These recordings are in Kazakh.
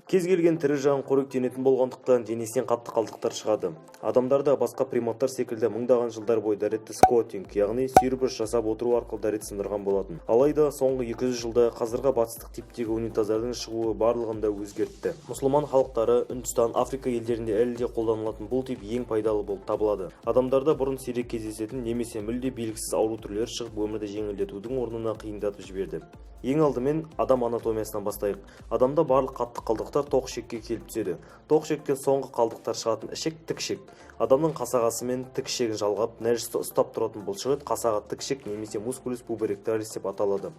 Кез келген тірі жан қоректенетін болғандықтан, денесінен қатты қалдықтар шығады. Адамдар да басқа приматтар секілді мыңдаған жылдар бойы дәретті сквоттинг, яғни сүйір бұрыш жасап отыру арқылы дәрет сындырған болатын. Алайда соңғы 200 жылда қазіргі батыстық типтегі унитаздардың шығуы барлығын да өзгертті. Мұсылман халықтары, Үндістан, Африка елдерінде әлі де қолданылатын бұл тип ең пайдалы болып табылады. Адамдарда бұрын сирек кездесетін немесе мүлде белгісіз ауру түрлері шығып, өмірді жеңілдетудің орнына қиындатып жіберді. Ең алдымен адам анатомиясынан бастайық. Адамда барлық қатты қалдықтар тоқ ішекке келіп түседі. Тоқ ішектен соңғы қалдықтар шығатын ішек – тік ішек. Адамның қасағасы мен тік ішегін жалғап, нәжісті ұстап тұратын бұлшықет қасаға тік ішек немесе мускулус пуборекталис деп аталады.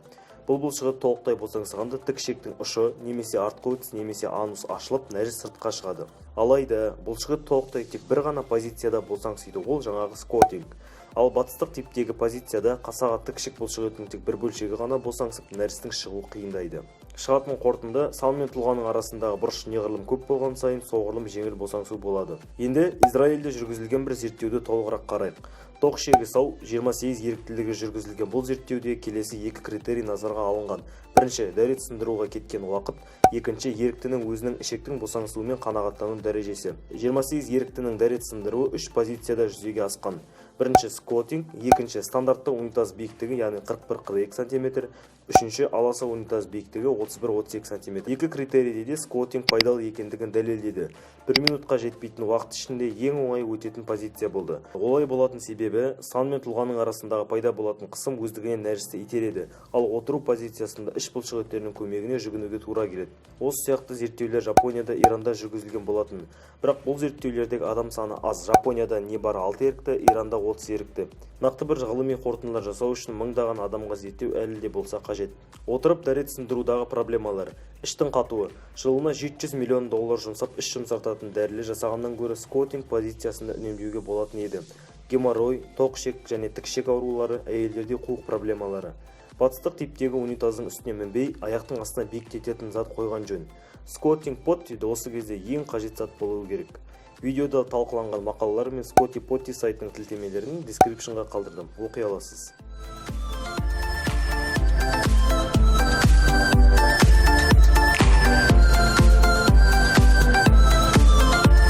Бұл бұлшықет толықтай босаңсығанда, тік ішектің ұшы немесе артқы өтіс немесе анус ашылып, нәжіс сыртқа шығады. Алайда бұлшықет толықтай тек бір ғана позицияда босаңсиды, ол жаңағы сквоттинг. Ал батыстық типтегі позицияда қасаға тік ішек бұлшықетінің тек бір бөлшегі ғана босаңсып, нәжістің шығуы қиындайды. Шығатын қорытынды: сан мен тұлғаның арасындағы бұрыш неғұрлым көп болған сайын, соғұрлым жеңіл босаңсу болады. Енді Израильде жүргізілген бір зерттеуді толығырақ қарайық. Тоқ ішегі сау 28 еріктілерге жүргізілген бұл зерттеуде келесі екі критерий назарға алынған: бірінші – дәрет сындыруға кеткен уақыт, екінші – еріктінің өзінің ішектің босаңсуымен қанағаттану дәрежесі. 28 еріктінің дәрет сындыруы үш позицияда жүзеге асқан: бірінші – сквоттинг, екінші – стандартты унитаз биіктігі, яғни 41-42 сантиметр, үшінші – аласа унитаз биіктігі, 31-32 сантиметр. Екі критерийде де сквоттинг пайдалы екендігін дәлелдеді. Бір минутқа жетпейтін уақыт ішінде ең оңай өтетін позиция болды. Олай болатын себебі сан мен тұлғаның арасындағы пайда болатын қысым өздігінен нәжісті итереді, ал отыру позициясында іш бұлшықеттерінің көмегіне жүгінуге тура келеді. Осы сияқты зерттеулер Жапонияда, Иранда жүргізілген болатын. Бірақ бұл зерттеулердегі адам саны аз: Жапонияда небары 6 ерікті, Иранда 30 ерікті. Нақты бір ғылыми қорытындылар жасау үшін мыңдаған адамға зерттеу әлі де болса қажет. Отырып дәрет сындырудағы проблемалар: іштің қатуы. Жылына 700 миллион доллар жұмсап, іш жұмсартатын дәрілер жасағаннан гөрі, сквоттинг позициясында үнемдеуге болатын еді. Геморрой, тоқ ішек және тік ішек аурулары, әйелдерде қуық проблемалары. Батыстық типтегі унитаздың үстіне мінбей, аяқтың астына биіктететін зат қойған жөн. Сквоттинг потти осы кезде ең қажет зат болуы керек. Видеода талқыланған мақалалар мен Скотти Потти сайтының сілтемелерін дескрипшнға қалдырдым, оқи аласыз.